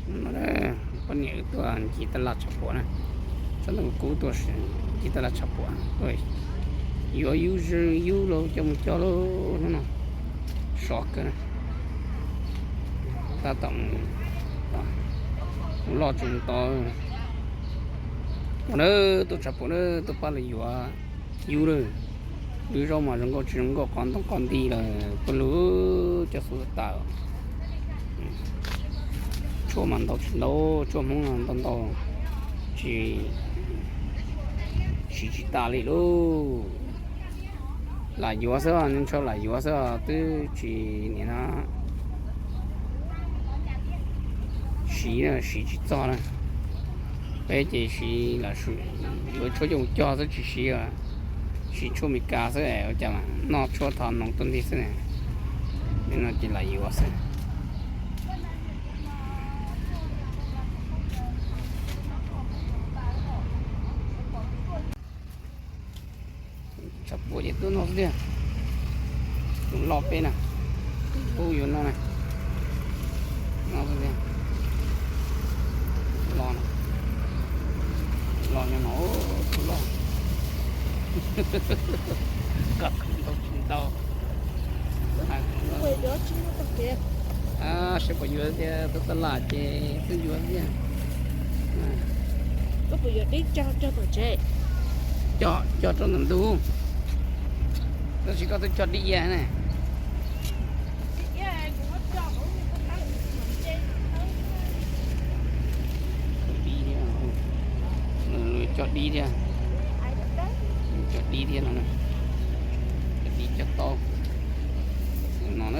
Poj niam wb tuaj ncig taj laj tshav puam na, txog ntawm kub tuaj ncig taj laj tshav puam tuaj yuav yub zoo yub los coj mus cog lauj hnub no. Sov kawg na. Tab tom mus loj tsis mus tod. Ua na, tuaj tshav puam na, tuaj pab lawv yuav yub lawm. Lub zaub mas zoo nkauj tsis zoo nkauj, qos ntoo qos nti lawm, pawg lug cov xub tawm. Tshuaj mas ntau tsis ntau, tshuaj Hmoob ntau ntau, tsis siv tsis tas li lauj. Lam yuav xwb, ntshaw lam yuav xwb, twb tsis nim no siv, siv tsis txog na. Peb ces siv lam yuav tshuaj coj mus cog xwb tsis siv, siv tshuaj Amelikas xwb, ua cas noj tshuaj thaum noog tuaj nti xwb na. Nim no ces lam yuav xwb. Tshav puam ces tuaj no xwb tiag. Tus loj peb na, ub yuav no na, no xwb tiag. Loj, loj nyob no, tus loj. Koj ntau tsis ntau. Seb puas yuav tiag, tuaj taj laj ces twb yuav tiag. Koj puas yuav dib cog rau tom tsev? Cog, cog rau ntawm ntug. Tab sis koj twb cog dib iab ne. Dib thiab, cog dib thiab. Cog dib thiab no, cog dib cog taub no na.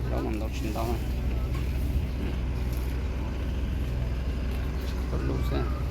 Zaub mas ntau tsis ntau, tau lub xwb.